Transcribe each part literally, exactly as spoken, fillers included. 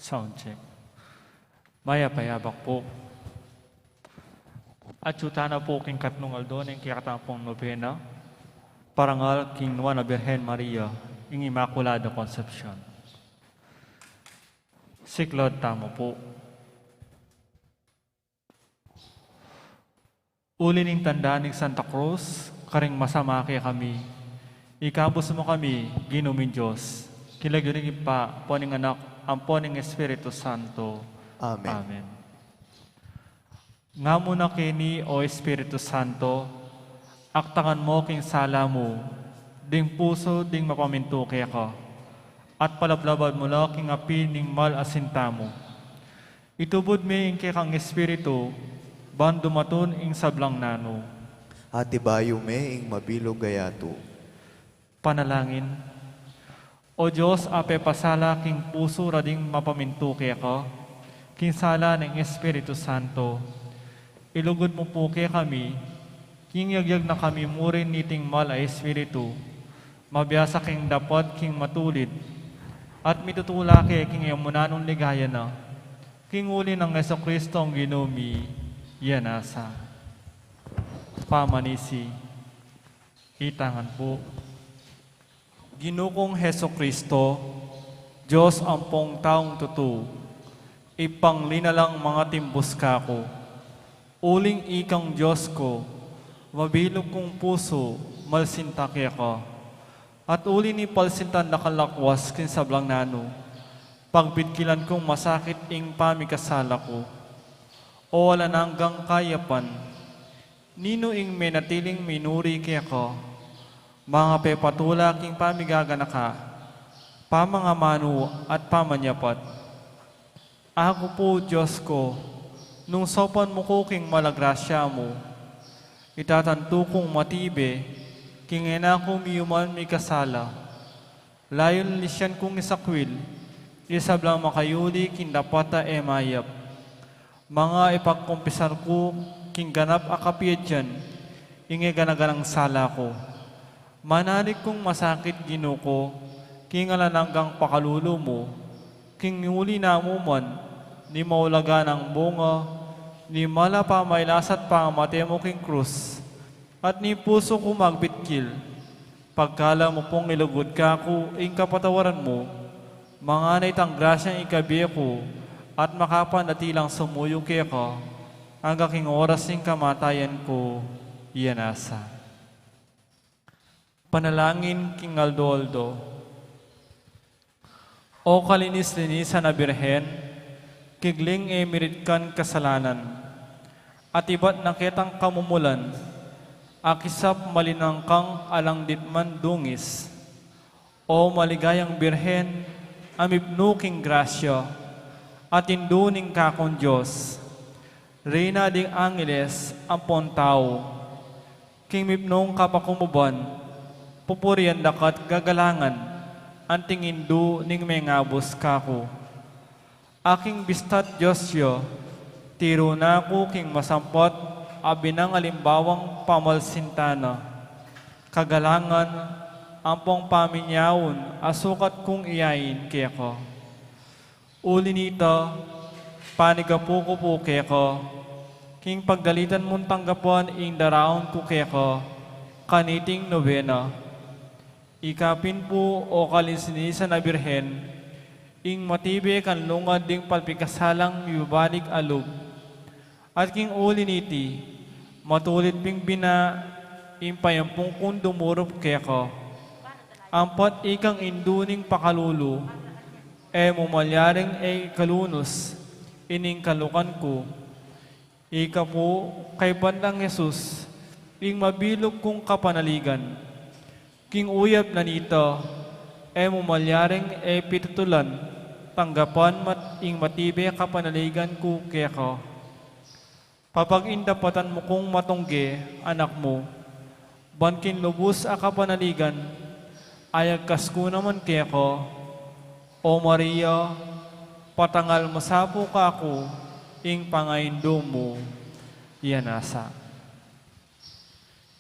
Sound check. Mayap a yabak pu. Atyu tana pu king katlung aldo ning kekatamung nobena, parangal king Nuan a Birhen Maria, ing Inmaculada Concepcion. Siklaud tamu pu. Uli ning tanda ning Santa Cruz, karing masama kekami, ikabus mu kami, Ginu ming Dios, king lagyu ning Ibpa, ampo ning Anak, ampo ning Espiritu Santo. Amen. Amen. Ngamu na keni, O Espiritu Santo, aktangan mu king sala mu ding pusu ding mapamintu keka, at palablabad mu la king api ning mal a sinta mu. Itubud me ing kekang Espiritu, ban dumatun ing sablang nanu. At ibayu me ing mabilug a yatu. Panalangin. O Dios, a pepasala king pusu ra ding mapamintu keka, king sala ning Espiritu Santo, ilugud mu pu kekami, king yagyag na kami murin niting mal a Espiritu, mabiasa king dapat king matulid, at mitutula ke king yamunan nung ligaya na, king uli nang Jesucristo a Ginu mi, ya nasa. Pamanisi. Itangan pu. Ginu kung Jesucristo, Dios ampong taung tutu, ipanglinalang mangatimbus kaku. Uling ikang Dios ku, mabilug kung pusu, malsinta keka. At uli ning palsintan da kang lakwas king sablang nanu, pagbitkilan kung masakit ing pamikasala ku. O alang anggang kayapan, ninu ing menatiling minuri keka, mangapepatula king pamigaganaka, pamangamanu at pamanyapat. Aku pu, Dios ku, nung saupan mu ku king mal a grasya mu, itatantu kung matibe, king e na ku miyuman mikasala. Layun lisyan kung isakwil, isablang makayuli king dapat a e mayap. Manga ipagkumpisal ku king ganap a kapiadyan, ing e gana-ganang sala ku. Manalig kung masakit, Ginu ku, king alang anggang pakalulu mu, king uli na mu man, ning maulagang bunga ning mal a pamailas at pamate mu king krus, at ning pusu ku magbitkil, pagkalub mu pung ilugud kaku ing kapatawaran mu, mangana itang grasyang ikabie ku, at makapanatilang sumuyu keka, angga king oras ning kamatayan ku, ya nasa. Panalangin king aldo-aldo. O kalinis-linisan a Birhen, kigling e miritkan kasalanan, at ibat na ketang kamumulan, akisap malinang kang alang ditman dungis. O maligayang Birhen, a mipnu king grasya, at indu ning kakung Dios, Reyna ding angeles ampon tau, king mipnung kapakumbaban, pupurian daka't gagalangan, anting indu ning mengabus kaku. Aking bista't Dios ya, tiru na ku king masampat a binang alimbawang pamalsintan na, kagalangan, ampong paminyaun a sukat kung iyain keka. Uli nita, panigapu ku pu keka, king pagdalitan mung tanggapan ing daraun ku keka, kaniting nobena. Ikapin pu, o kalinis-linisan a Birhen, ing matibe kang lungad ding palpikasalang mibabalik a lub. At king uli niti, matulid pin bina ing payampung kung dumurup keka. Ampat ikang indu ning pakalulu, e mu malyaring e ikalunus ining kalukan ku. Ika pu, kaybat nang Jesus, ing mabilug kung kapanaligan. King uyap na nita, e mu malyaring e pitutulan, tanggapan mat ing matibe kapanaligan ku keka. Papagindapatan mu kung matungge, Anak mu, ban king lubus a kapanaligan, ayagkas ku naman keka. O Maria, patangal mu sa pu kaku ing pangaindu mu. Iya nasa.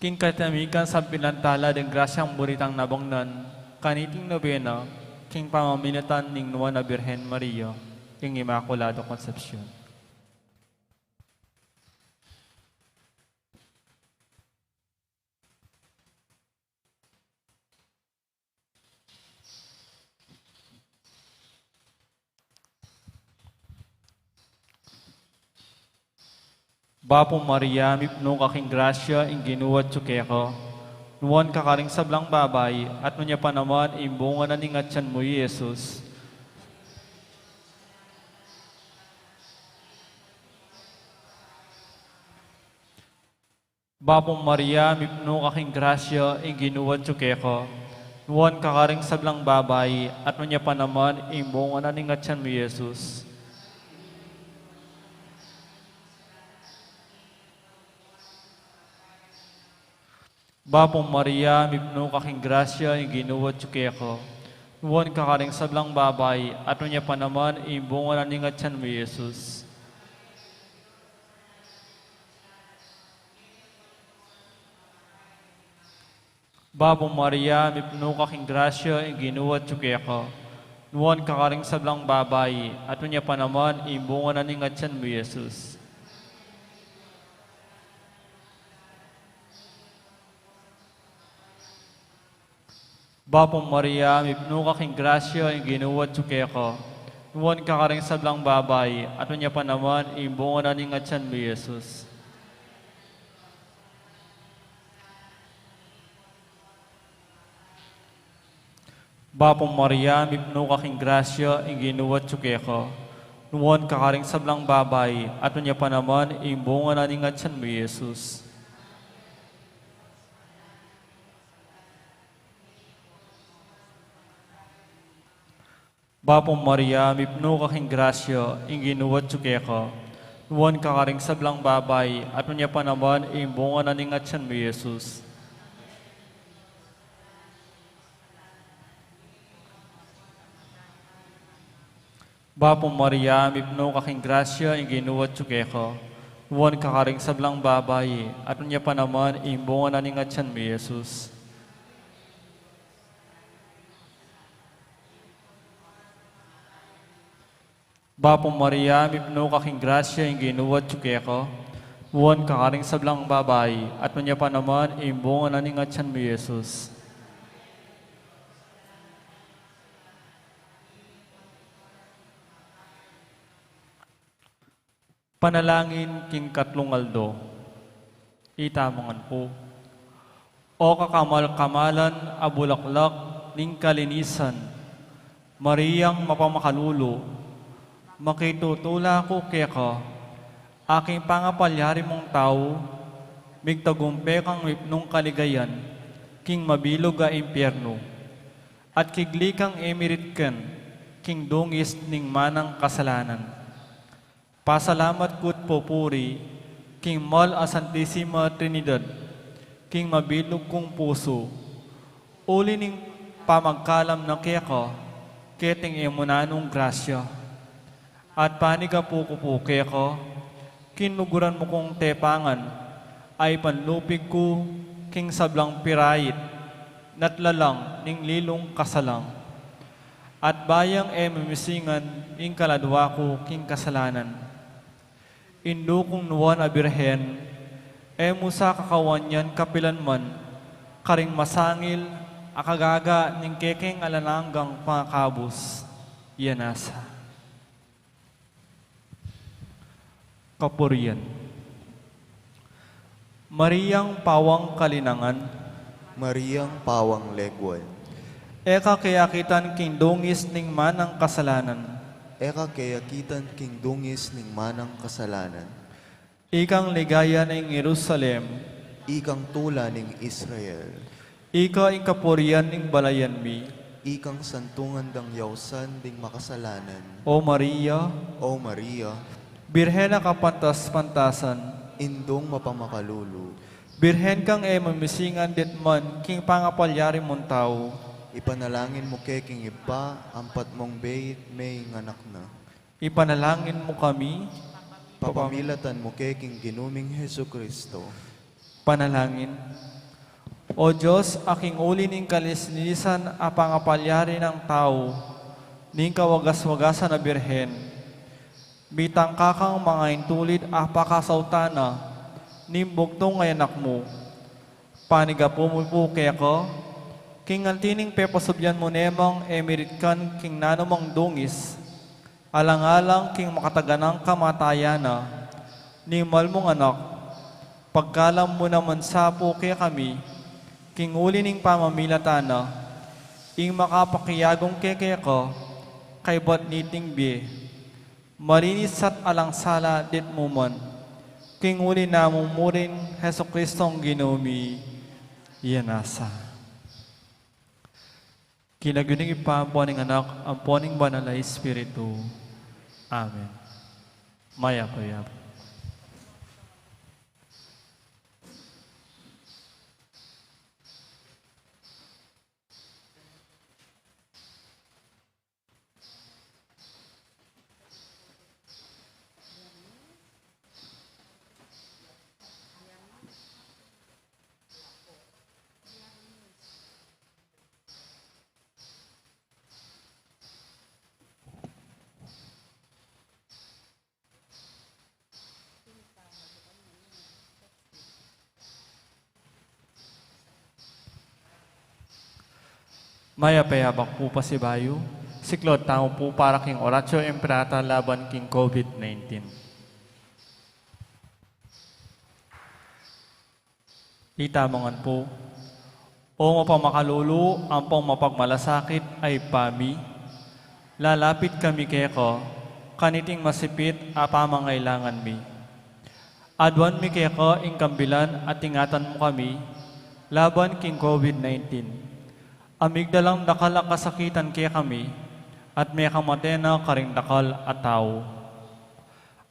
King katamikan, sampilan tala ding grasyang buri tang nabangnan kaniting nobena, king pamamilatan ning Nuan a Birhen Maria. king Immaculada Concepcion. Bapu Maria, mipnu ka king grasya, ing Ginu atyu keka. Nuan ka karing sablang babai, at nuan ya pa naman ing bunga na ning atyan mu, i Jesus. Bapu Maria, mipnu ka king grasya, ing Ginu atyu keka. Nuan ka karing sablang babai, at nuan ya pa naman ing bunga na ning atyan mu, i Jesus. Bapu Maria, mipnu ka king grasya, ing Ginu atyu keka. Nuan ka karing sablang babai, at nuan ya pa naman ing bunga na ning atyan mu, i Jesus. Bapu Maria, mipnu ka king grasya, ing Ginu atyu keka. Nuan ka karing sablang babai, at nuan ya pa naman ing bunga na ning atyan mu, i Jesus. Bapu Maria, mipnu ka king grasya, ing Ginu atyu keka. Nuan ka karing sablang babai, at nuan ya pa naman ing bunga na ning atyan mu, i Jesus. Bapu Maria, mipnu ka king grasya, ing Ginu atyu keka. Nuan ka karing sablang babai, at nuan ya pa naman ing bunga na ning atyan mu, i Jesus. Bapu Maria, mipnu ka king grasya, ing Ginu atyu keka. Nuan ka karing sablang babai, at nuan ya pa naman ing bunga na ning atyan mu, i Jesus. Bapu Maria, mipnu ka king grasya, ing Ginu atyu keka. Nuan ka karing sablang babai, at nuan ya pa naman ing bunga na ning atyan mu, i Jesus. Bapu Maria, mipnu ka king grasya, ing Ginu atyu keka. Nuan ka karing sablang babai, at nuan ya pa naman ing bunga na ning atyan mu, i Jesus. Panalangin king katlung aldo. Itamu ngan pu. O kakamal-kamalan a bulaklak ning kalinisan, Mariang mapamakalulu, makitutula ku keka, aking pangapalyari mung tau, migtagumpe kang mipnung kaligayan king mabilug a impiernu, at kigli kang e miritken king dungis ning manang kasalanan. Pasalamat ku't pupuri king mal a Santisima Trinidad king mabilug kung pusu, uli ning pamagkalam na keka keting e mu nanung grasya. At panigapu ku pu keka, kinuguran mu kung tepangan a ipanlupig ku king sablang pirait na't lalang ning lilung kasalang. At bayang e mimisingan ing kaladwa ku king kasalanan, Indu kung nuan a Birhen, e mu sa kakawan yan kapilan man karing masangil a kagaga ning kekeng alang anggang pangakabus. Iya nasa. Kapurian. Mariang pawang kalinangan. Mariang pawang leguan. E ka keyakitan king dungis ning manang kasalanan. E ka keyakitan king dungis ning manang kasalanan. Ikang ligaya ning Jerusalem. Ikang tula ning Israel. Ika ing kapurian ning balayan mi. Ikang santungan dang yausan ding makasalanan. O Maria. O Maria. Birhen a kapantas-pantasan. Indung mapamakalulu. Birhen kang e mamisingan ditman king pangapalyari mung tau. Ipanalangin mu ke king Ibpa, ampat mung beit me ing anak na. Ipanalangin mu kami. Papamilatan mu ke king Ginu ming Jesucristo. Panalangin. O Dios, a king uli ning kalinisan a pangapalyari nang tau, ning kawagas-wagasan a Birhen, Mitang ka kang mangaintulid a pakasautan na ning bugtung a Anak mu. Panigapu mu pu keka, king anti ning pepasubyan mu ne mang e miritkan king nanumang dungis, alang-alang king makataganang kamatayan na ning mal mung Anak, pagkalam mu naman sa pu kekami, king uli ning pamamilatan na, ing makapakiagung keka, kaybat niting bie. Malinis at alang sala ditmu man. King uli namu mu rin Jesucristong Ginu mi, iya na sa. King lagyu ning Ibpa, ampo ning Anak, ampo ning Banal a Espiritu. Amen. Mayap a yap. Mayap a yabak pu pasibayu, siklaud tamu pu para king Oratio Imperata laban king COVID nineteen. Itamu ngan pu. O mapamakalulu ampong mapagmalasakit a Ibpa mi, lalapit kami keka, kaniting masipit a pamangailangan mi. Aduan mi keka ing kambilan at ingatan mu kami laban king COVID nineteen. A migdalang dakal a kasakitan kekami, at mekamate na karing dakal a tau.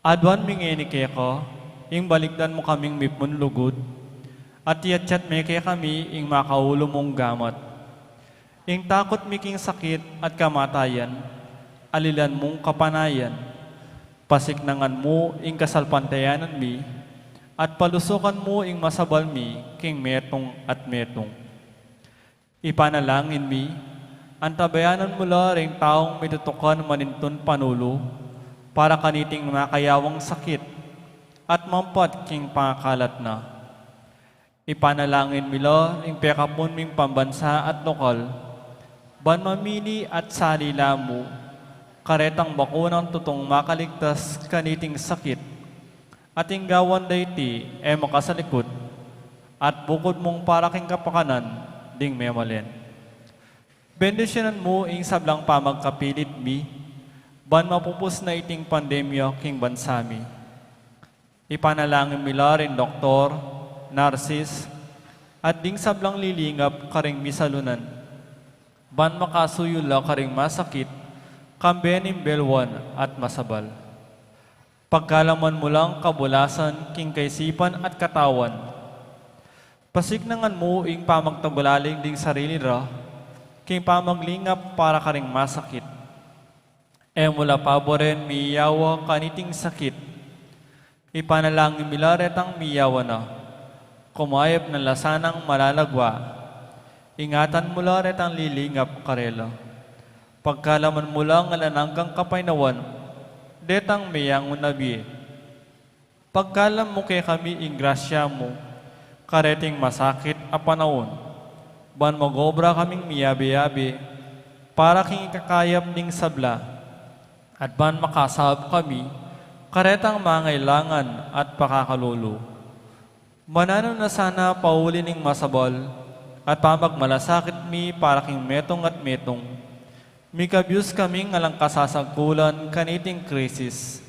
Aduan mi ngeni keka, ing balikdan mu kaming mipnun lugud, at iyatyat me kekami ing makaulu mung gamat. Ing takut mi king sakit at kamatayan, alilan mung kapanayan, pasiknangan mu ing kasalpantayanan mi, at palusukan mu ing masabal mi king metung at metung. Ipanalangin mi, antabayanan mu la ring taung mitutukan manintun panulu, para kaniting makayawang sakit, at mampat king pangakalat na. Ipanalangin mi la ring pekapun ming pambansa at lokal, ban mamili at sali la mu, karetang bakunang tutung makaligtas kaniting sakit. At ing gawan da iti e makasalikut, at bukud mung para king kapakanan ding memalen. Bendisyunan mu ing sablang pamagkapilit mi, ban mapupus na iting pandemya king bansa mi. Ipanalangin mi la ring doktor, narsis, at ding sablang lilingap karing misalunan, ban makasuyu la karing masakit, kambe ning belwan at masabal. Pagkalaman mu lang kabulasan king kaisipan at katawan. Pasiknangan mu ing pamagtagulaling ding sarili ra, king pamaglingap para karing masakit. E mu la paburen miyawa kaniting sakit. Ipanalangin mi la retang miyawa na, kumayap na la sanang malalagwa. Ingatan mu la retang lilingap karela. Pagkalaman mu lang alang anggang kapaynawan, detang meyangu na bie. Pagkalam mu kekami ing grasya mu, kareting masakit a panaun, ban mag-obra kaming miyabe-yabe, para king ikakayap ning sabla, at ban makasaup kami, karetang mangailangan at pakakalulu. Mananu na sana pauli ning masabal, at pamagmalasakit mi para king metung at metung, mikabyus kaming alang kasasagkulan kaniting krisis.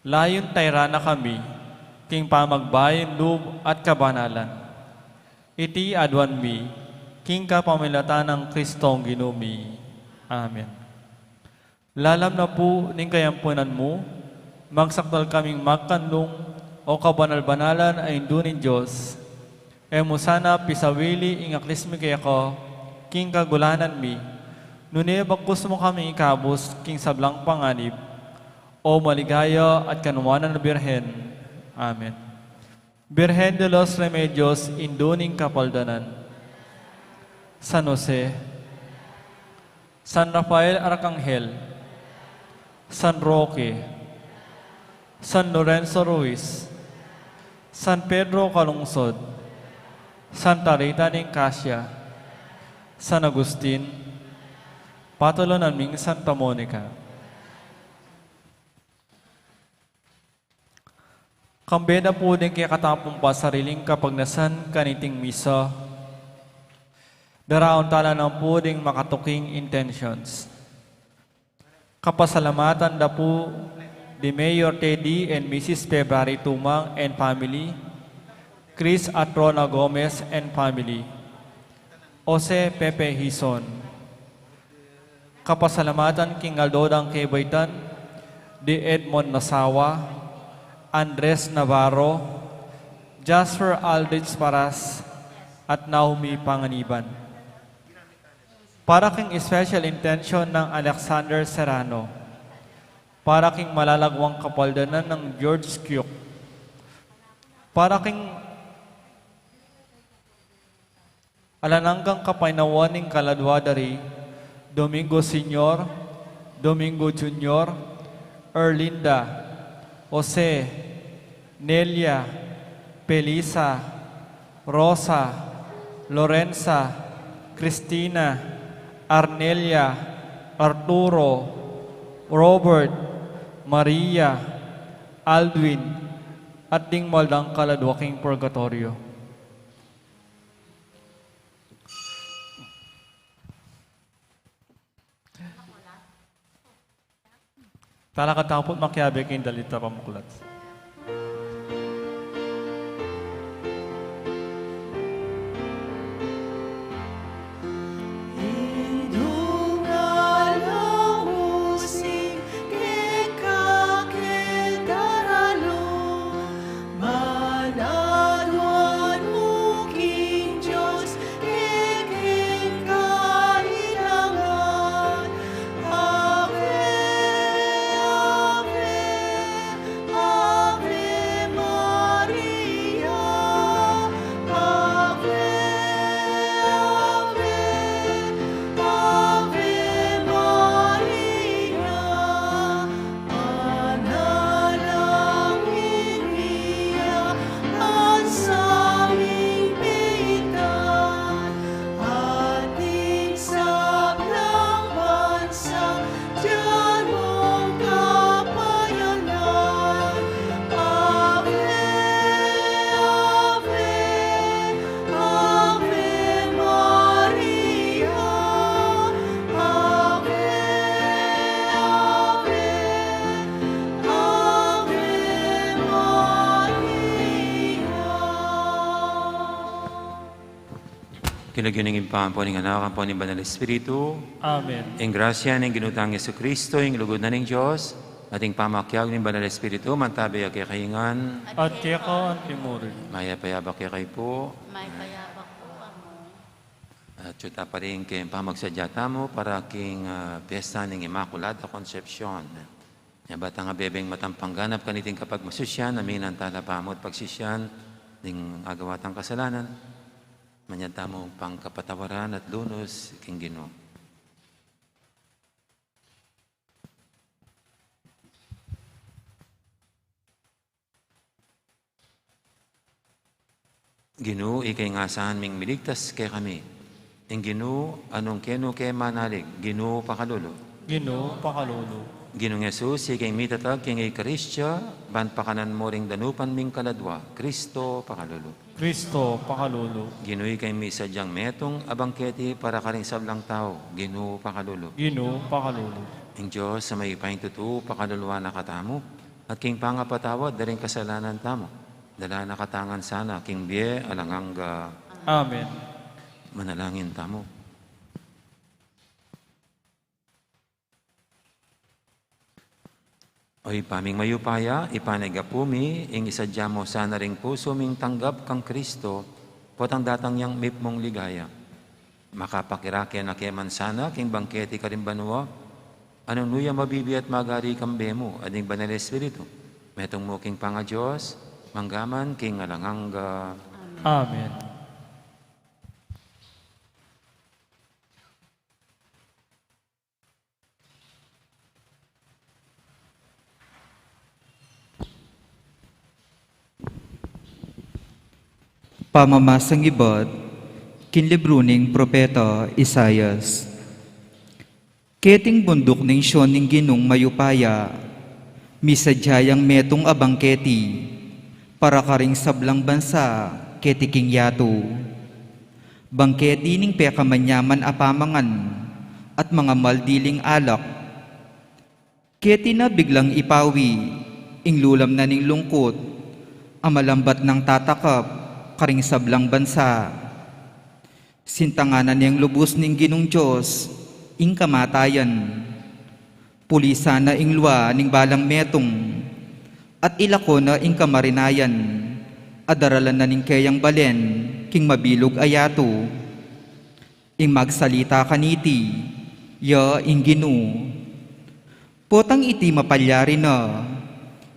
Layun tayran na kami, king pamagbayung lub at kabanalan. Iti aduan mi, king kapamilatan nang Kristong Ginu mi. Amen. Lalam na pu ning kayampunan mu, magsakdal kaming magkanlung, o kabanal-banalan a Indu ning Dios. E mu sana pisawili ing aklis mi keka, king kagulanan mi, nune bagkus mu kaming ikabus king sablang panganib, o maligaya at kanuanan a Birhen. Amen. Birhen de los Remedios, Indu ning Kapaldanan. San Jose, San Rafael Arkanghel, San Roque, San Lorenzo Ruiz, San Pedro Calungsod, Santa Rita ning Casia, San Agustin, patulunan ming Santa Monica. Kambe da pu ding kekatapung pasariling kapagnasan kaniting misa, daraun tala na pu ding makatuking intentions. Kapasalamatan da pu di Mayor Teddy and Missus February Tumang and family, Chris at Rona Gomez and family, Jose Pepe Hizon. Kapasalamatan king aldo dang kebaitan di Edmond Nasawa, Andres Navarro, Jasper Aldrich Paras, at Naomi Panganiban. Para king special intention nang Alexander Serrano. Para king malalagwang kapaldanan nang George Kyuk. Para king alang anggang kapaynawan ning kaladwa da ri Domingo Senior, Domingo Junior, Erlinda, Jose, Nelia, Felisa, Rosa, Lorenza, Cristina, Arnelia, Arturo, Robert, Maria, Aldwin, at ding maldang kaladwa king purgatoryo. Talakad tamu pu't makiabe king dalit a pamuklat. Manaduan mu king Dios, e king kailangan. Ave, ave, Ave Maria. Ave, ave, Ave Maria. Manalangin ya, ang saming peitan, ating sablang bansa, diyan mong kapayanan. Ave, ave, Ave Maria. Ave, ave, Ave Maria. King lagyu ning Ibpa, ampo ning Anak, ampo ning Banal Espiritu. Amen. Ing grasya ning Ginu tang Jesucristo, ing lugud na ning Dios, at ing pamakiabe ning Banal Espiritu, mantabe ya kekayu ngan. At keka mu rin. Mayap a abak kekayu pu. Mayap a abak pu, Among. At atyu ta pa rin king pamagsadya tamu para king, ah, piyesta ning Inmaculada Concepcion. Nya ba tang abebeng matampang ganap kaniting kapagmasusian, aminan tala pamut pagsisian ding agawa tang kasalanan. Manyad tamu pangkapatawaran at lunus king Ginu. Ginu, ika ing asahan ming miligtas kekami. Ing Ginu, a nung kenu ke manalig, Ginu pakalulu. Ginu pakalulu. Ginung Jesus, ika ing mitatag king Eukaristia, ban pakanan mu ring danupan ming kaladwa, Kristo pakalulu. Kristo pakalulu. Ginu, ika ing misadyang metung a bangketi para karing sablang tau, Ginu pakalulu. Ginu pakalulu. Ing Dios a mayupayang tutu pakaluluan na katamu, at king pangapatawad da ring kasalanan tamu, dala na katamu ngan sana king bie alang angga. Amen. Manalangin tamu. O Ibpa ming mayupaya, ipanyabe mu mi, ing isadya mu sana ring pusu ming tanggap kang Kristo, potang datang yang mipnung ligaya. Makapakirake na ke man sana king bangketi karing banua, a nung nu ya mabibie at magari kambe mu, at ning Banal Espiritu, metung mu king pangaDios, mangga man king alang angga. Amen. Pamamasang ibat king libru ning propeta Isaias. Keting bunduk ning Sion ning Ginung mayupaya, misadya yang metung a bangketi para karing sablang bansa keti king yatu. Bangketi ning pekamanyaman a pamangan at mangamal diling alak. Keti na biglang ipawi ing lulam na ning lungkut a malambat nang tatakap karing sablang bansa. Sintangan na neng lubus ning Ginung Dios ing kamatayan. Pulisan na ing lua ning balang metung at ilako na ing kamarinayan a daralan na ning keyang balen king mabilug a yatu. Ing magsalita kaniti, ya ing Ginu. Potang iti mapalyari na,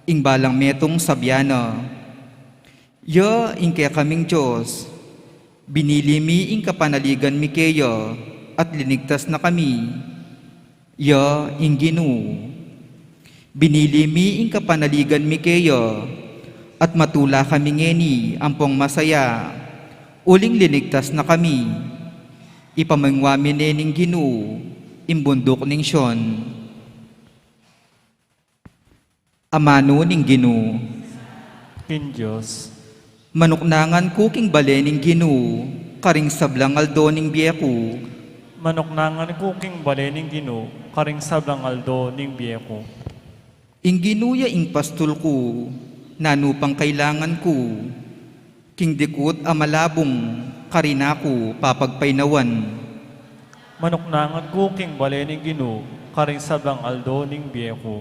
ing balang metung sabyan na, ya ing kekaming Dios, binili mi ing kapanaligan mi keya at linigtas na kami, ya ing Ginu. Binili mi ing kapanaligan mi keya, at matula kami ngeni ampong masaya, uling linigtas na kami. Ipamangwa mi ne ning Ginu ing bunduk ning Sion. Amanu ning Ginu. King Dios. Manuknangan ku king bale ning Ginu karing sablang aldo ning bie ku. Manuknangan ku king bale ning Ginu karing sablang aldo ning bie ku. Ing Ginu ya ing pastul ku, nanu pang kailangan ku? King dikut a malabung, karin na ku papagpainawan. Manuknangan ku king bale ning Ginu karing sablang aldo ning bie ku.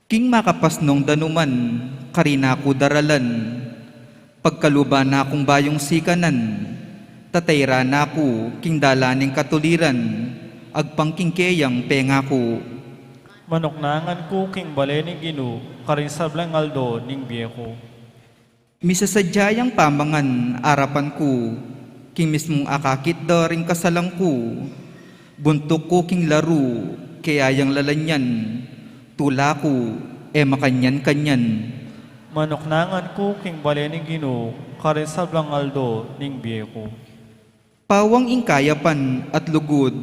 King makapasnung danuman, karin na ku daralan. Pagkaluban na kung bayung sikanan, tatayran na ku king dalan ning katuliran, agpang king keyang pengaku. Manuknangan ku king bale ning Ginu karing sablang aldo ning bie ku. Misasadya yang pamangan arapan ku, king mismung akakit da ring kasalang ku. Buntuk ku king laru, kaya yang lalanyan, tula ku, e makanyan-kanyan. Manuknangan ku king bale ning Ginu karing sablang aldo ning bie ku. Pawang ing kayapan at lugud,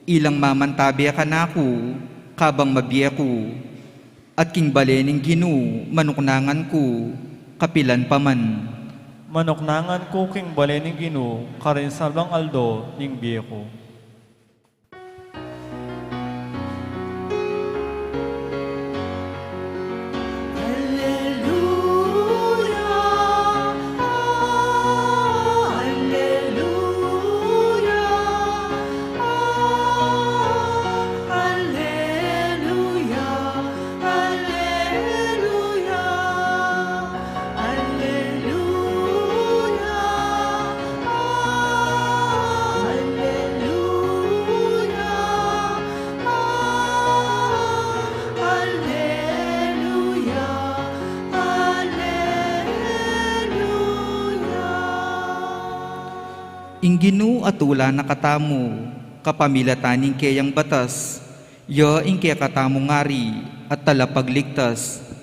ilang mamantabe kanaku, kabang mabie ku. At king bale ning Ginu, manuknangan ku, kapilan pa man. Manuknangan ku king bale ning Ginu karing sablang aldo ning bie ku. Ing Ginu a tula na katamu, kapamilatan ning keyang batas, ya ing kekatamung ari at talapagligtas.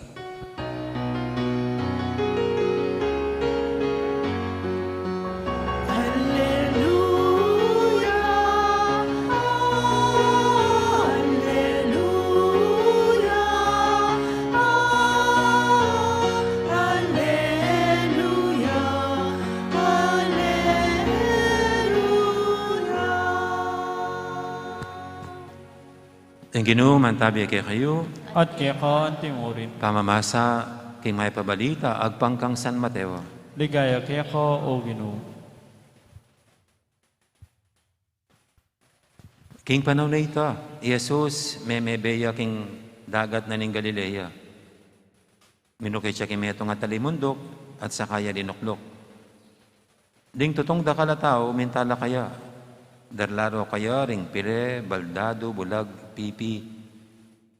Ing Ginu mantabe kekayu. At keka mu rin. Pamamasa king Mayap a Balita agpang kang San Mateo. Ligaya keka, O Ginu. King panaun a ita, i Jesus memebe ya king dagat na ning Galilea. Minukit ya king metung a talimunduk at saka ya dinukluk. Ding tutung dakal a tau, minta la kaya. Darla ro kaya ring pile, baldadu, bulag, pipi,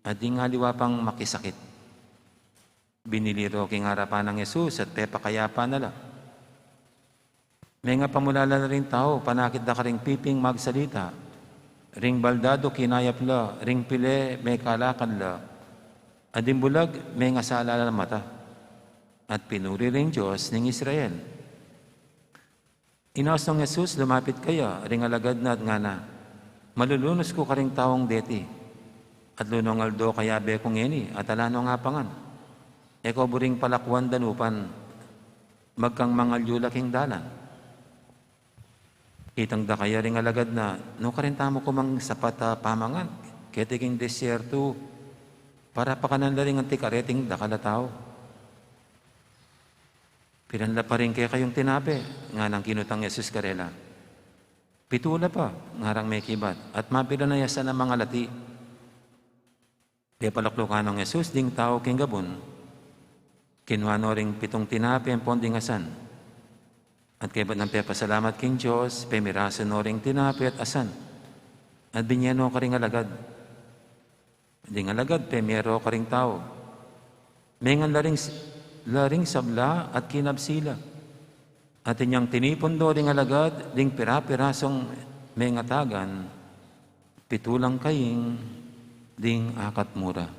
at ding aliwa pang makisakit. Binili ro king arapan nang Jesus at pepakayapan na la. Mengapamulala na ring tau, panakit da karing piping magsalita. Ring baldadu kinayap la, ring pile mekalakad la, at ding bulag mengasala la mata, at pinuri ring Dios ning Israel. Inaus nong Jesus, lumapit kaya ring alagad na at ngana, "Malulunus ku karing taung deti, at lunong aldo kayabe ku ngeni, at ala no ngapangan. E ko buring palakuan danupan, magkang mangalyu la king dalan." Itang da kaya ring alagad na, "Nu karin tamu ku mang sapat a pamangan keti king desierto, para pakanan la ring anti kareting dakal a tau?" "Pilan la pa ring kekayung tinape?" nganang kinutang Jesus karela. "Pitu la pa," ngarang mekibat, "at mapilan a yasan a mangalati?" Pepaluklukan nong Jesus ding tau king gabun, kinua no ring pitung tinape ampon ding asan, at kaybat nang pepasalamat king Dios, pemirasu no ring tinape at asan, at binie no karing alagad. Ding alagad pemie ro karing tau. Mengan la ring, la ring sabla at kinabsi la. At inyang tinipun do ding alagad ding pira-pirasung mengatagan, pitu lang kaing ding akat mura.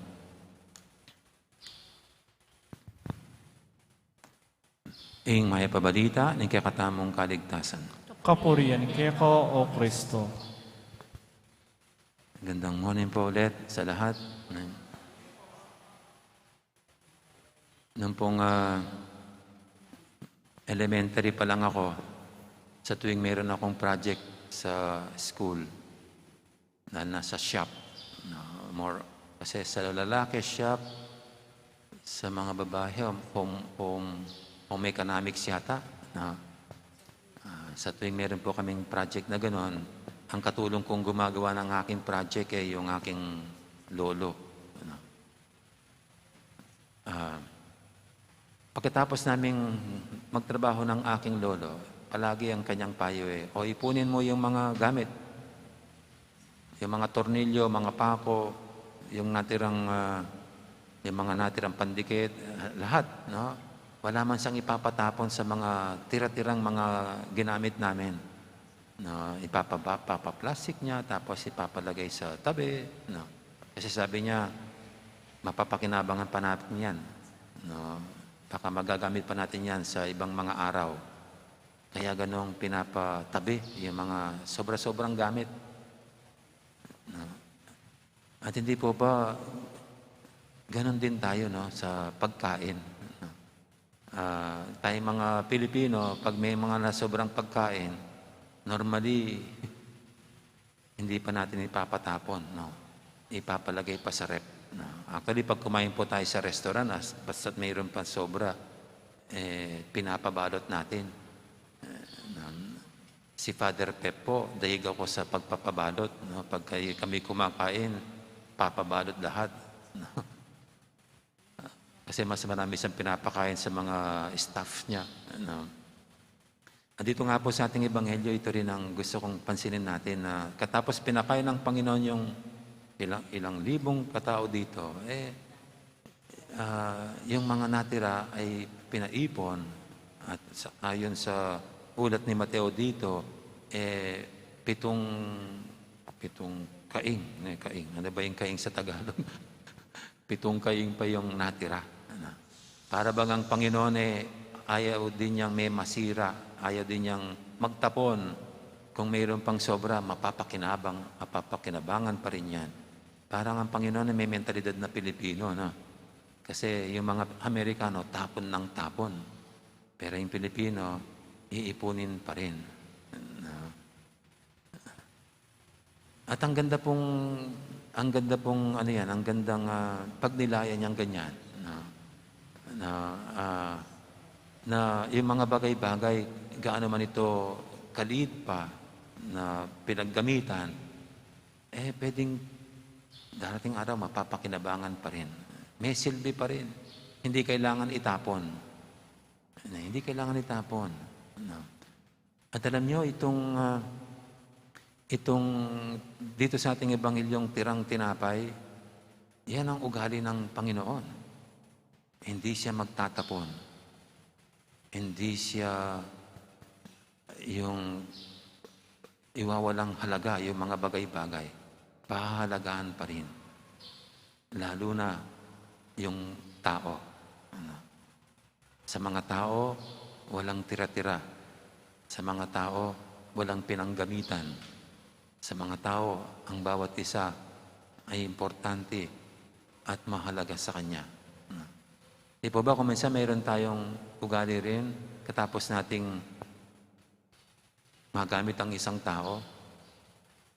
Ing mayap a balita ning kekatamung kaligtasan. Kapurian keka, O Kristo. Magandang morning po ulit sa lahat. Nung pong, ah, elementary pa lang ako, sa tuwing meron akong project sa school, na nasa shop, no? More, kasi sa lalaki shop, sa mga babae, home, home, home, home economics yata, no? Ah, sa tuwing meron po kaming project na ganon, ang katulong kong gumagawa ng aking project ay yung aking lolo, ano. Ah, pagkatapos naming magtrabaho ng aking lolo, palagi ang kanyang payo, eh, "O, ipunin mo yung mga gamit, yung mga tornilyo, mga pako, yung natirang, ah, yung mga natirang pandikit, ah, lahat, no? Wala man siyang ipapatapon sa mga tira-tirang mga ginamit namin." No, ipapaba-, papaplastik niya, tapos ipapalagay sa tabi, no? Kasi sabi niya, "Mapapakinabangan pa natin yan, no? Baka magagamit pa natin yan sa ibang mga araw." Kaya ganong pinapatabi yung mga sobra-sobrang gamit, no? At hindi po ba ganon din tayo, no, sa pagkain, no? Ah, tayong mga Pilipino, pag may mga nasobrang pagkain, normally, hindi pa natin ipapatapon, no? Ipapalagay pa sa ref, no? Actually, pag kumain po tayo sa restaurant, as-, basta't mayroon pang sobra, eh, pinapabalot natin. Eh, nan-, si Father Pep po, daig ako sa pagpapabalot, no? Pag kay-, kami kumakain, papabalot lahat, no? Kasi mas marami siyang pinapakain sa mga staff niya, ano. Andito nga po sa ating ebanghelyo, ito rin ang gusto kong pansinin natin, na katapos pinakain ng Panginoon yung ilang, ilang libong katao dito, eh, ah, yung mga natira ay pinaipon at sa, ayon sa ulat ni Mateo dito, eh, pitung, pitung kaing, eh, kaing. Ano ba yung kaing sa Tagalog? Pitung kaing pa yung natira. Ano? Para bang ang Panginoon, eh, ayaw din niyang may masira, ayaw din niyang magtapon. Kung mayroon pang sobra, mapapakinabang, mapapakinabangan pa rin yan. Parang ang Panginoon ay may mentalidad na Pilipino, no? Kasi yung mga Amerikano, tapon ng tapon. Pero yung Pilipino, iipunin pa rin. No? At ang ganda pong, ang ganda pong, ano yan, ang gandang, ah, pagnilayan niyang ganyan, no? Na, ah, na yung mga bagay-bagay, gaano man ito kaliit pa na pinaggamitan, eh, pwedeng darating araw, mapapakinabangan pa rin. May silbi pa rin. Hindi kailangan itapon. Na hindi kailangan itapon, no? At alam niyo, itong, ah, itong dito sa ating ebanghelyong tirang tinapay, yan ang ugali ng Panginoon. Hindi siya magtatapon. Hindi siya yung iwawalang halaga yung mga bagay-bagay. Pahahalagaan pa rin. Lalo na yung tao. Ano? Sa mga tao, walang tira-tira. Sa mga tao, walang pinanggamitan. Sa mga tao, ang bawat isa ay importante at mahalaga sa kanya. Di po ba kung minsan mayroon tayong ugali rin, katapos nating magamit ang isang tao,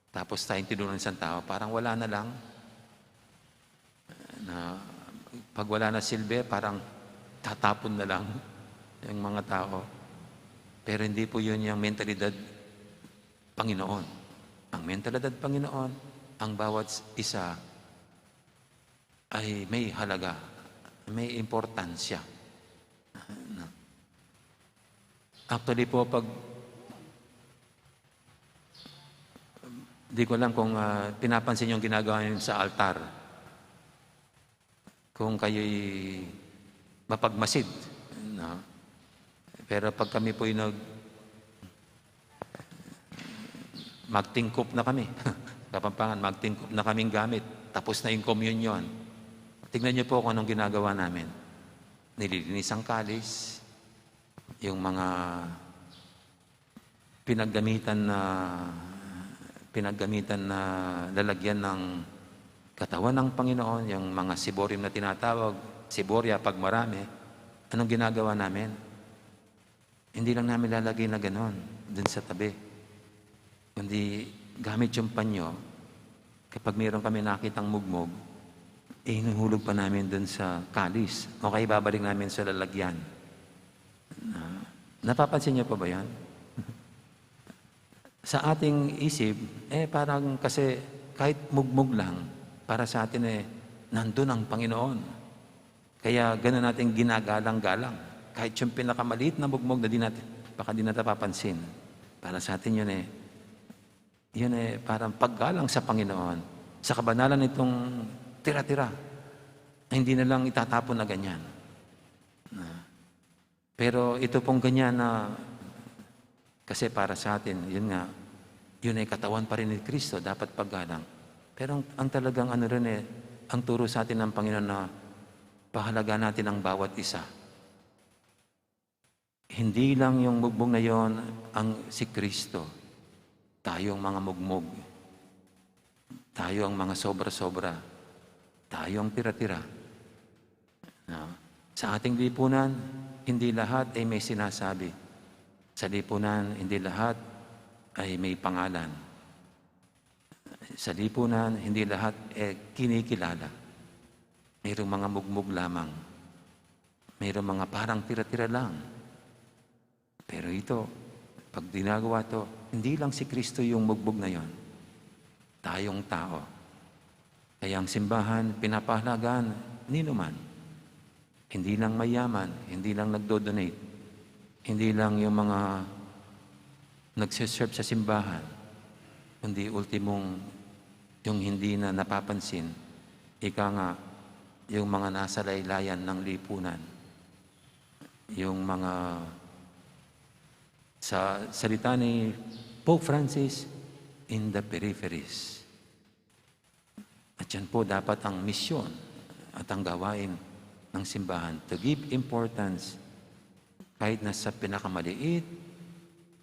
tapos tayong tinulungan isang tao, parang wala na lang. Na, pag wala na silbi, parang tatapon na lang yung mga tao. Pero hindi po yun yung mentalidad Panginoon. Ang mentalidad Panginoon, ang bawat isa ay may halaga, may importansya. Actually po, pag, di ko alam kung, ah, pinapansin yung ginagawa niyo sa altar. Kung kayo'y mapagmasid, no? Pero pag kami po'y nag-, magtingkop na kami, Kapampangan, magtingkop na kaming gamit, tapos na yung komunyon. Tignan niyo po kung anong ginagawa namin. Nililinis ang kalis, yung mga pinaggamitan na, pinaggamitan na lalagyan ng katawan ng Panginoon, yung mga ciborium na tinatawag, ciboria pag marami, anong ginagawa namin? Hindi lang namin lalagay na ganon dun sa tabi, kundi gamit yung panyo, kapag mayroon kami nakitang mugmog, eh, hinuhulog pa namin dun sa kalis, o kaya babalik namin sa lalagyan. Na, napapansin niyo pa ba yan? Sa ating isip, eh, parang kasi kahit mugmog lang, para sa atin, eh, nandun ang Panginoon. Kaya ganun natin ginagalang-galang. Kahit yung pinakamaliit na mugmog na di natin, baka di natin papansin. Para sa atin yun, eh, yun, eh, parang paggalang sa Panginoon, sa kabanalan nitong tira-tira, na hindi na lang itatapon na ganyan. Na, pero ito pong ganyan na, kasi para sa atin, yun nga, yun ay katawan pa rin ni Kristo, dapat paggalang. Pero ang, ang talagang ano rin eh, ang turo sa atin ng Panginoon na pahalaga natin ang bawat isa. Hindi lang yung mugmog na yon ang si Kristo. Tayo ang mga mugmog. Tayo ang mga sobra-sobra. Tayo ang tira-tira. No? Sa ating lipunan, hindi lahat ay may sinasabi. Sa lipunan, hindi lahat ay may pangalan. Sa lipunan, hindi lahat, eh, kinikilala. Mayroong mga mugmog lamang. Mayroong mga parang tira-tira lang. Pero ito, pag ginagawa to, hindi lang si Kristo yung mugmog na yon. Tayong tao. Kaya ang simbahan, pinapahalagan ninuman. Hindi lang mayaman, hindi lang nagdo-donate, hindi lang yung mga nagsiserve sa simbahan, kundi ultimong yung hindi na napapansin, ika nga, yung mga nasa laylayan ng lipunan, yung mga, sa salita ni Pope Francis, in the peripheries. At yan po dapat ang misyon at ang gawain ng simbahan, to give importance kahit na sa pinakamaliit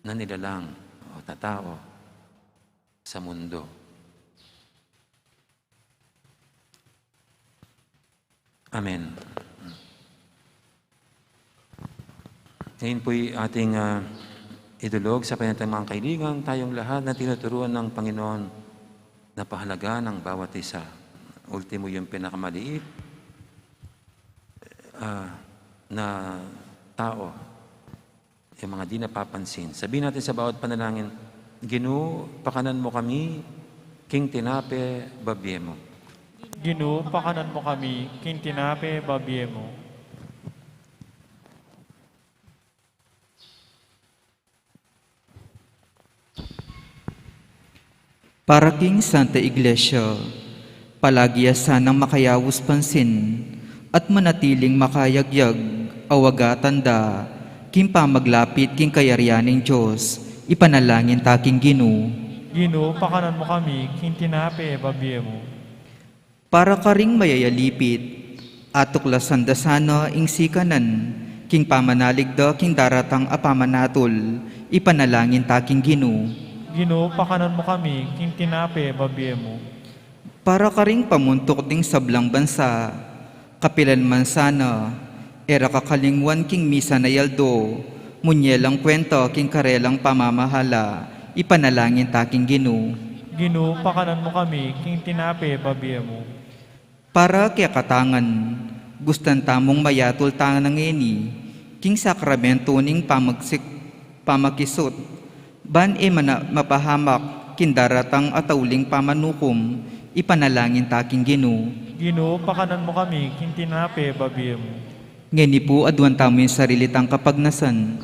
na nilalang o tatao sa mundo. Amen. Ngayon po'y ating, ah, idulog sa panatang mga kaibigan, tayong lahat na tinuturuan ng Panginoon na pahalaga ng bawat isa. Ultimo yung pinakamaliit, ah, na tao, yung mga di napapansin. Sabihin natin sa bawat panalangin, "Ginu, pakanan mo kami king tinape babie mu." Ginu, pakanan mo kami king tinape babie mu. Para king Santa Iglesia, palagi ya sanang makayaus pansin at manatiling makayagyag a waga tanda king pamaglapit king kayarian ning Dios, ipanalangin ta king Ginu. Ginu, pakanan mo kami king tinape babie mu. Para karing mayayalipit, atuklasan da sana ing sikanan King pamanalig da king daratang a pamanatul, ipanalangin ta king Ginu. Ginu, pakanan mu kami king tinape a bibie mu. Para karing pamuntuk ding sablang bansa, kapilan man sana, e ra kakalingwan king misan a aldo, munye lang kwenta king karelang pamamahala, ipanalangin ta king Ginu. Ginu, pakanan mu kami king tinape a bibie mu. Para kekatang ngan, gustan tamung mayatul tana ngeni king sakramento ning pamagsik-, pamakisut, ban e mana-, mapahamak king daratang a tauling pamanukum, ipanalangin ta king Ginu. Ginu, pakanan mu kami king tinape a bibie mu. Ngeni pu, aduan tamu ing sarili tang kapagnasan.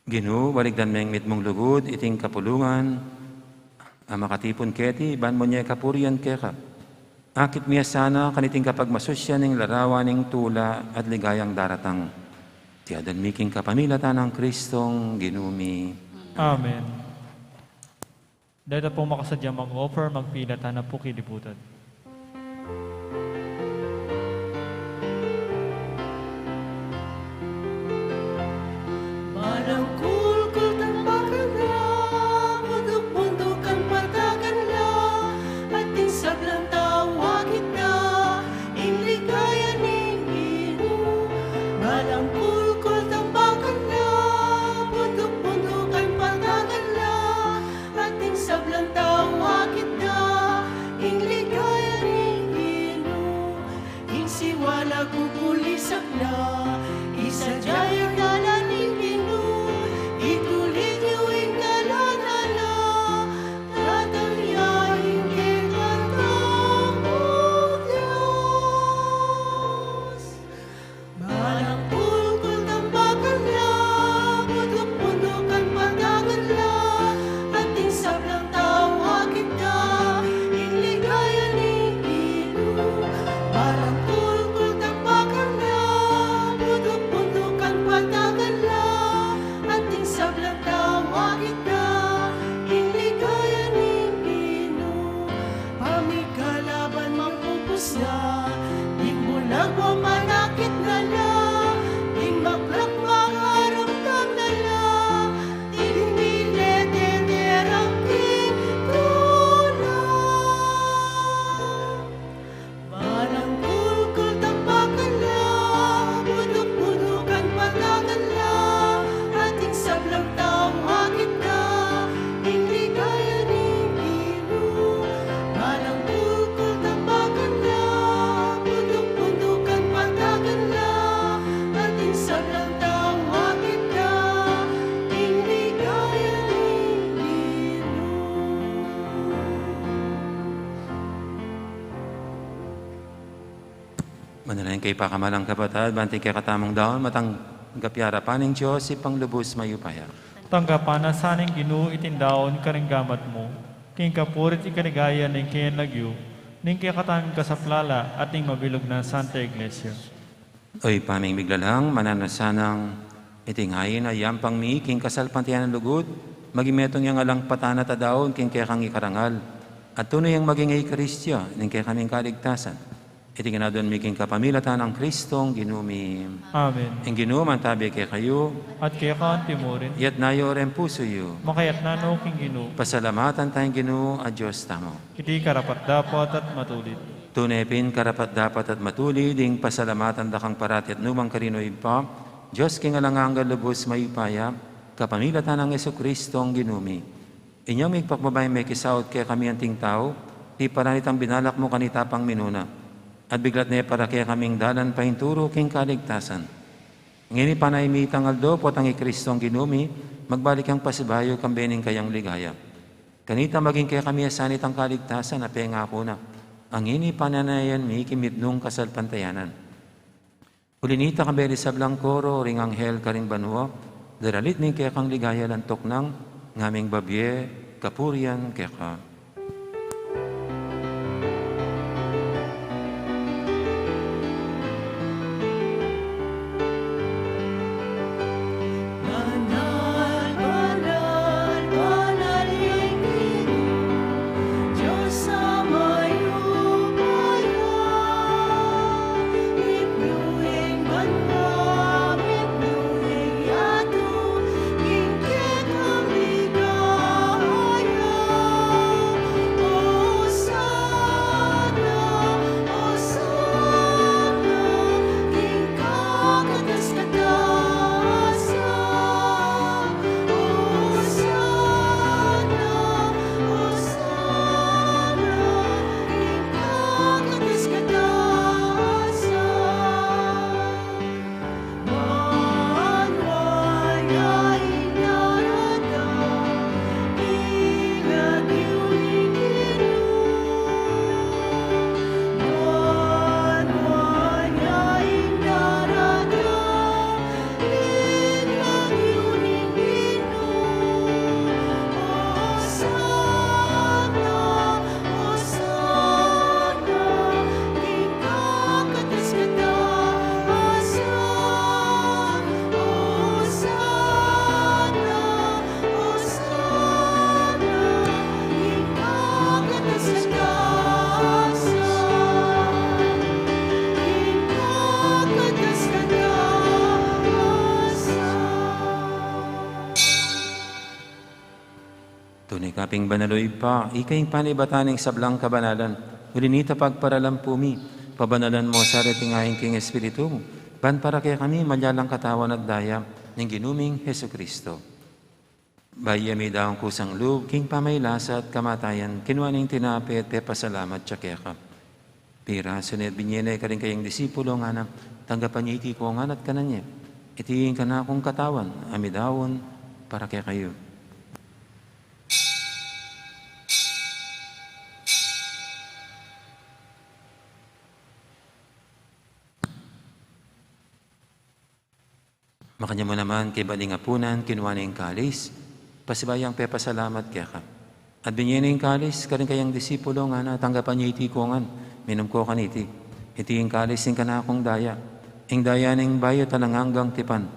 Ginu, balikdan meng mitmung lugud iting kapulungan a makatipun keti, ban munye kapurian keka. Akit mi ya sana kaniting kapagmasusyan ning larawan ning tula at ligayang daratang. Iti adwan mi king kapamilatan nang Kristong Ginu mi. Amen. Deta pung makasadya mag-offer, magpila tana pu kilibutan. Malangkulkul tambakan la, bunduk-bundukan patagan la, ating sablang tau akit da ing ligaya ning Ginu. Malangkulkul tambakan la, bunduk-bundukan patagan la, ating sablang tau akit da ing ligaya ning Ginu. Ing siwala kukulisak na, isadya ing dalan ning Ginu, itulid yu ing dalan na, tatang ya ing kekatang Dios. Malangkulkul tambakan la, bunduk-bundukan patagan la, ating sablang tau akit da ing ligaya ning Ginu. Malangkulkul tambakan la, bunduk-bundukan patagan la, ating sablang tau akit da ing ligaya ning Ginu. Pamigala ban mapupus na, ding bulag wa manakit na la, ding maglak makaramdam na la, ding milet e de rang king tula. Malangkulkul tambakan la, bunduk-bundukan patagan la, ating sablang tau akit da ing ligaya ning Ginu. Malangkulkul tambakan la, bunduk-bundukan patagan la, ating sablang tau akit da ing ligaya ning Ginu. Manalangin kayu, pakamalan kung kapatad, ban iting kekatamung daun matanggap ya arapan ning Dios, Ibpang lubus mayupaya. Tanggapan na sa ning Ginu iting daun karing gamat mu, king kapurian at ikaligaya ning keyang lagyu, ning kekatamung kasaplalan at ning mabilug nang Santa Iglesia. O Ibpa ming miglalang, mananu sanang iting ain a iyampang mi king kasalpantayanan a lugud, maging metung yang alang patanat a daun king kekang ikarangal, at tune yang maging Eukaristiya ning kekaming kaligtasan. Iti ngan aduan mi king kapamilatan nang Kristong Ginu mi. Amen. Ing Ginu mantabi kekayu. At keka antimurin. Iyatas yu ring pusu yu. Makayatas no king Ginu. Pasalamatan taya ing Ginu a Dios tamu. Iti karapat-dapat at matulid. Tune pin karapat-dapat at matulid ing pasalamatan da kang parati at nukarin man, Ibpa, Dios king alang angga, lubus mayupaya, kapamilatan nang Jesukristong Ginu mi. Inyang migpakbabayung mekisaut kekami anting tau, king paranit a binalak mu kanita pang minuna, at biglat ne para kekaming dalan paintulu king kaligtasan. Ngeni panayan mi itang aldo, potang i Kristong Ginu mi, magbalik yang pasibayu kambe ning kayang ligaya. Kanita maging kekami ya sana itang kaligtasan a pengaku na, a ngeni panayan mi king mitmung kasalpantayanan. Uli na nita, kambe ring sablang koro ring anghel karing banua, daralit ning kekang ligaya, lantuk nang ngaming babie kapurian keka. Banal, banal, banal ing Aping banal, o Ibpa, ika ing panibatan ning sablang kabanalan, uli nita pagparalan pu mi, pabanalan mu sa reting ain king Espiritu mu, ban para kekami maging katawan at daya ning Ginu ming Jesucristo. Bayu ya midaun kusang lub king pamagkasakit at kamatayan, kinua ne ing tinape at pepasalamat ya keka. Pirasu ne at binye ne karing kayang disipulo, ngana, tanggapan ye iti kongan at kanan ye. Iti ing kanakung katawan a midaun para kekayu. Makanyan mu naman kaybat ning apunan, kinua ne ing kalis, pasibayu yang pepasalamat keka. At binye ne ing kalis karing kayang disipulo, ngana, tanggapan ye iti kongan, minum ko kaniti. Iti ing kalis ning kanakung daya, ing daya ning bayu at alang anggang tipan,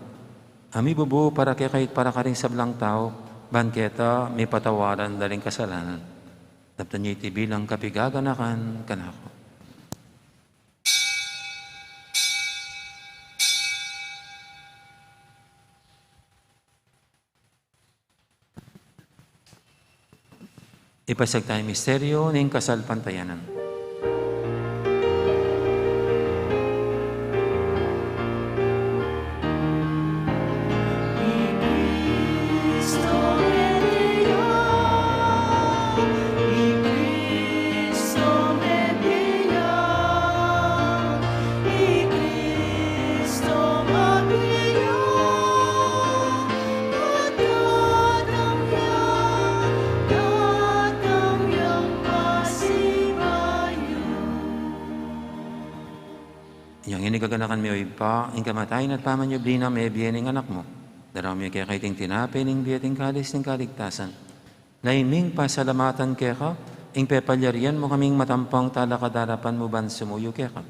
a mibubu para kekayu at para karing sablang tau, ban keta mipatawad la ring kasalanan. Daptan ye iti bilang kapaganakan kanaku. Ipasiag taya ing misteryu ning kasalpantayanan. Inyang ini gaganakan mi, o Ibpa, ing kamatayan at pamanyubli na mebie ning Anak mu. Daraun mi keka iting tinape ning bie at ing kalis ning kaligtasan. Lain ming pasalamatan keka ing pepalyarian mu kaming matampang talakad king arapan mu ban sumuyu keka.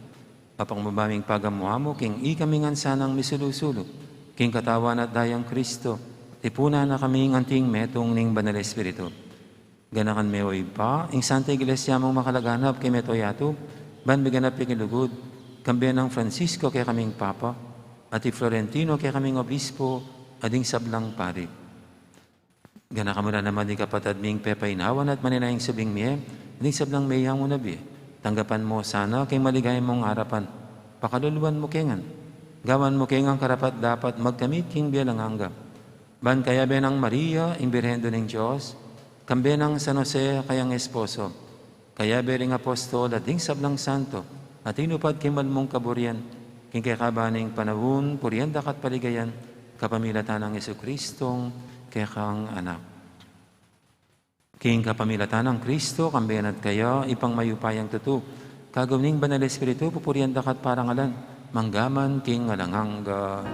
Apang mu ba ming pagamu-amu king ikami ngan sanang misulu-sulu king katawan at dayang Kristo, tipunan na kaming anting metung ning Banal Espiritu. Ganakan me, o Ibpa, ing Santa Iglesia mung makalaganap king mabilug a yatu, ban miganap ya king lugud, kambe nang Francisco kekaming Papa, at i Florentino kekaming Obispo, at ding sablang pari. Ganakan mu la naman ding kapatad ming pepainawa na at manenaya ing subling mie, ding sablang meyang mu na bie. Tanggapan mu sana king maligaya mung arapan. Pakaluluan mu ke ngan. Gawan mu ke ngan karapat-dapat magkamit king bie alang angga. Ban kayabe nang Maria, ing Birhen Indu ning Dios, kambe nang San Jose, kayang esposo, kayabe ring apostol at ding sablang santo a tinupad king mal mung kaburian, king kekaban ning panaun, purian daka at paligayan, kapamilatan nang Jesucristong kekang Anak. King kapamilatan nang Kristo, kambe na at kaya, Ibpang mayupayang tutu, kagum ning Banal Espiritu, pupurian daka at parangalan, mangga man king alang angga.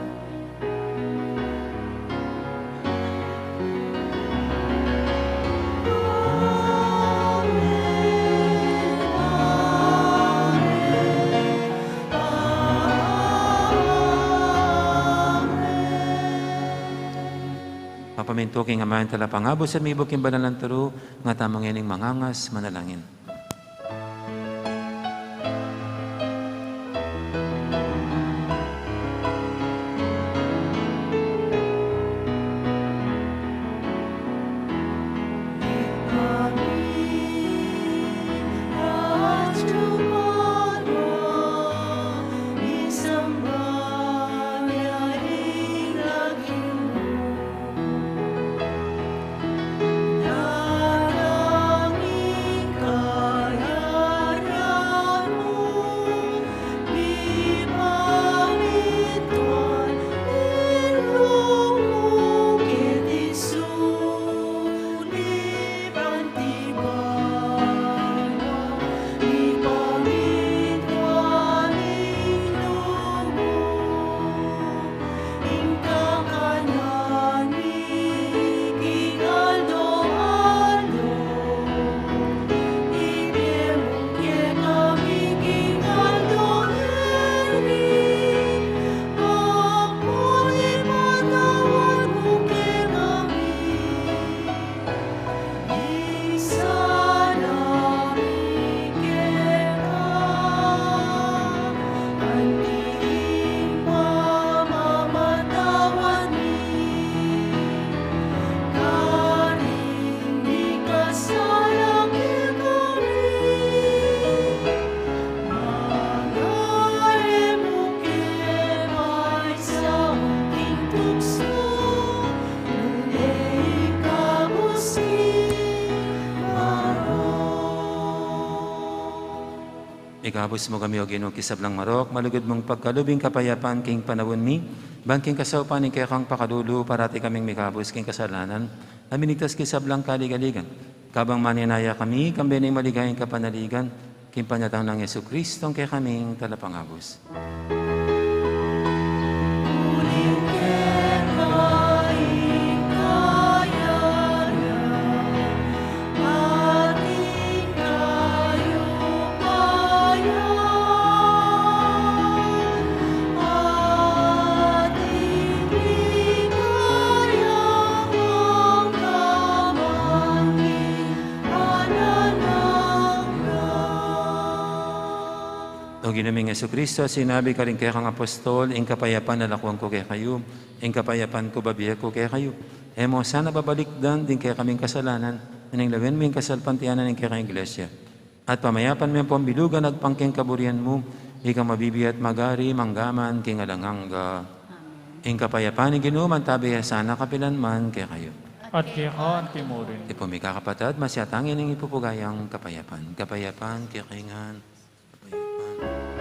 Mapamintu king Ama ing Talapangabus at mibuk king banal nang turu, ngatamu ngening mangangas manalangin. Ikabus mu kami, O Ginu, king sablang marok, malugud mung pagkalub ing kapayapan king panaun mi, ban king kasaupan ning kekang pakalulu, parati kaming mikabus king kasalanan, a minigtas king sablang kaligaligan. Kabang manenaya kami, kambe ning maligayang kapanaligan, king panyatang nang Jesucristo, a kekaming Talapangabus. O Ginu ming Jesucristo, sinabi mu karing kekang apostol, ing kapayapan lakuan ku kekayu, ing kapayapan ku bibie ku kekayu. E mu sana babalikdan ding kekaming kasalanan, nune lawen mu ing kasalpantayanan ning kekang Iglesia. At pamayapan me ampong bilugan agpang king kaburian mu, ikang mabibie at magari mangga man king alang angga. Amen. Ing kapayapan ning Ginu mantabe ya sana kapilan man kekayu. At keka anti mu rin. Ipu ming kakapatad, masyatang ini ing ipupuga yang kapayapan. Kapayapan kekayu ngan. Kapayapan.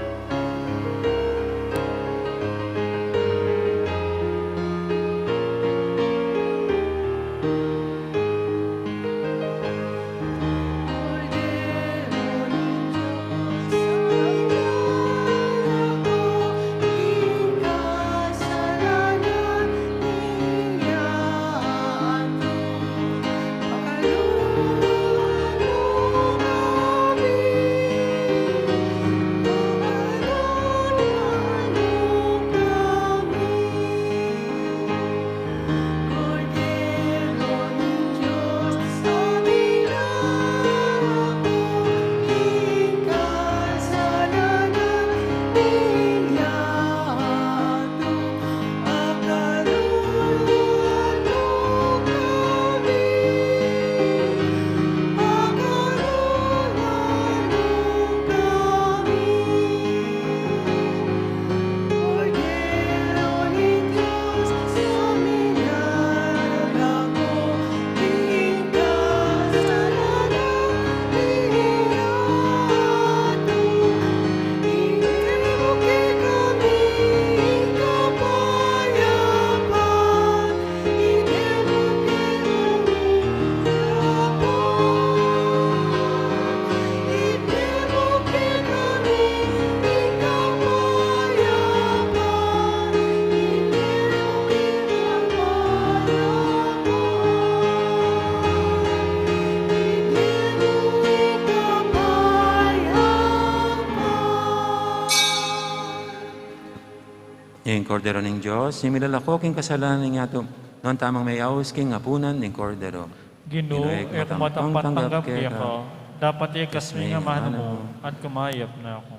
Ing Kordero ning Dios, ing milalako king kasalanan ning yatu, nuan tamung meyaus king apunan ning Kordero. Ginu, e ku matampang tanggap keka, dapat igkas mu ing amanu mu, at kumayap na ku.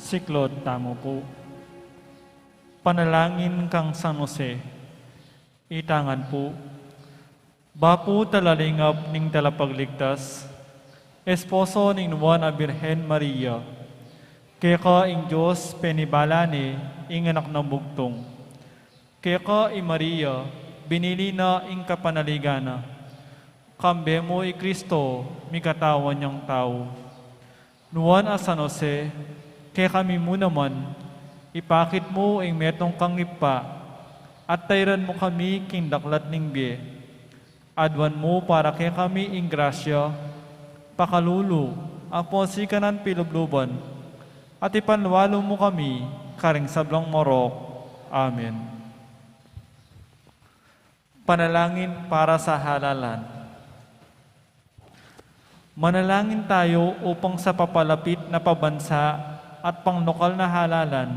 Siklaud tamu pu. Panalangin kang San Jose. Itangan pu. Bapu talalingap ning Talapagligtas, esposo ning Nuan a Birhen Maria, keka ing Dios penibala ne ing Anak nang Bugtung. Keka i Maria, binili na ing kapanaligan na. Kambe mu i Kristo, mikatawan yang tau. Nuan a San Jose, kekami mu naman, ipakit mu ing metung kang Ibpa, at tairan mu kami king daklat ning bie. Aduan mu para kekami ing grasya, pakalulu, ampon sikanan pilubluban, at ipanlualu mu kami karing sablang marok. Amen. Panalangin para sa halalan. Manalangin tayo upang sa papalapit na pabansa at panglokal na halalan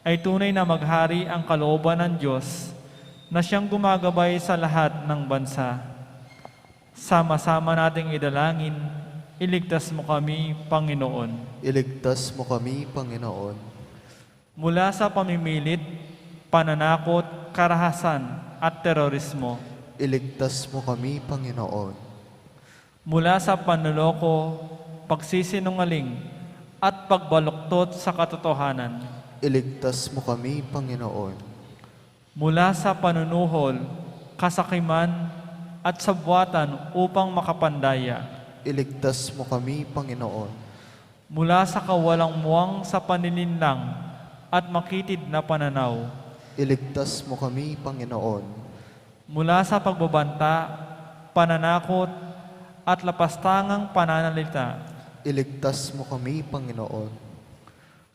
ay tunay na maghari ang kalooban ng Diyos na siyang gumagabay sa lahat ng bansa. Sama-sama nating idalangin, iligtas mo kami, Panginoon. Iligtas mo kami, Panginoon. Mula sa pamimilit, pananakot, karahasan, at terorismo. Iligtas mo kami, Panginoon. Mula sa panloloko, pagsisinungaling, at pagbaluktot sa katotohanan. Iligtas mo kami, Panginoon. Mula sa panunuhol, kasakiman, at sabuatan upang makapandaya. Iligtas mo kami, Panginoon. Mula sa kawalang muwang sa panininlang at makitid na pananaw. Iligtas mo kami, Panginoon. Mula sa pagbabanta, pananakot, at lapastangang pananalita. Iligtas mo kami, Panginoon.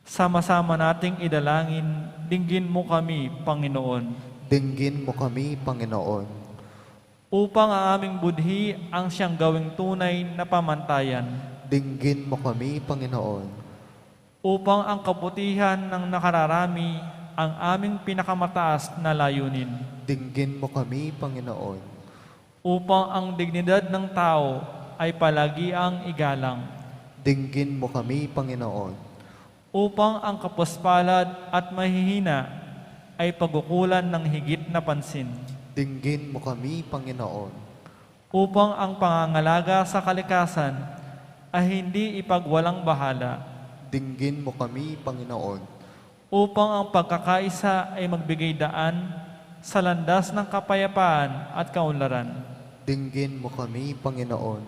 Sama-sama nating idalangin, dinggin mo kami, Panginoon. Dinggin mo kami, Panginoon. Upang ang aming budhi ang siyang gawing tunay na pamantayan. Dinggin mo kami, Panginoon. Upang ang kabutihan ng nakararami ang aming pinakamataas na layunin. Dinggin mo kami, Panginoon. Upang ang dignidad ng tao ay palagiang igalang. Dinggin mo kami, Panginoon. Upang ang kapuspalad at mahihina ay pagukulan ng higit na pansin. Dinggin mo kami, Panginoon. Upang ang pangangalaga sa kalikasan ay hindi ipagwalang bahala. Dinggin mo kami, Panginoon. Upang ang pagkakaisa ay magbigay daan sa landas ng kapayapaan at kaunlaran. Dinggin mo kami, Panginoon.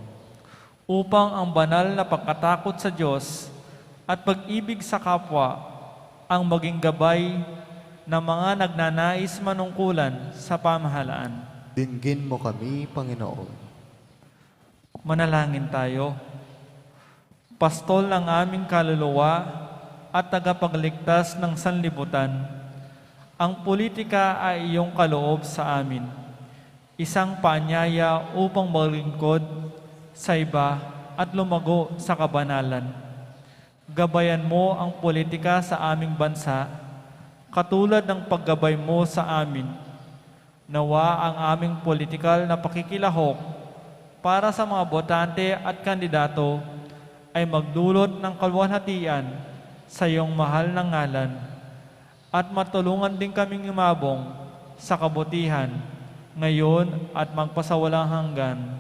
Upang ang banal na pagkatakot sa Diyos at pag-ibig sa kapwa ang maging gabay ng mga nagnanais manungkulan sa pamahalaan. Dinggin mo kami, Panginoon. Manalangin tayo. Pastol ng aming kaluluwa at tagapagligtas ng sanlibutan, ang politika ay iyong kaloob sa amin. Isang paanyaya upang maglingkod sa iba at lumago sa kabanalan. Gabayan mo ang politika sa aming bansa, katulad ng paggabay mo sa amin. Nawa ang aming politikal na pakikilahok para sa mga botante at kandidato ay magdulot ng kaluwalhatian sa iyong mahal na ngalan, at matulungan din kaming umabong sa kabutihan ngayon at magpasawalang hanggan.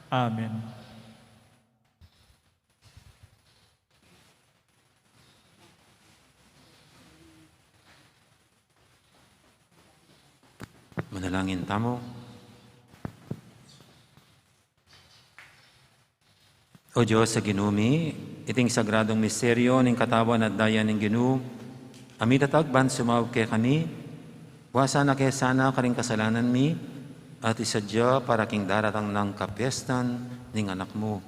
Amen. Manalangin tamu. O Dios a Ginu mi, iting sagradong misteryo ning katawan at daya ning Ginu a mitatag ban sumaup kekami, buasan na ke sana karing kasalanan mi, at isadya para king daratang nang kapiestan ning Anak mu,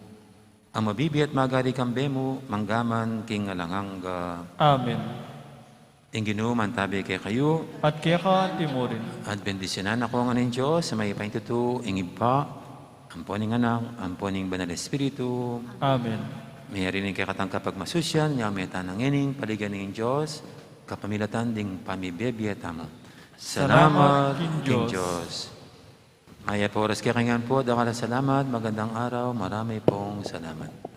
a mabibie at magari kambe mu mangga man king alang angga. Amen. Ing Ginu mantabe kekayu. At keka antimurin. At bendisyunan na kayu ngan ning Dios a mayupaya king tutu, ing Ibpa, ampo ning Anak, ampo ning Banal Espiritu. Amen. Meyari ne ing kekatang kapagmasusian, nyawad tana ngening paligayan ning Dios kapamilatan ding pamibie-bie tamu. Salamat king Dios. Mayap a oras kekayu ngan pu, dakal a salamat, magandang araw, marami pong salamat.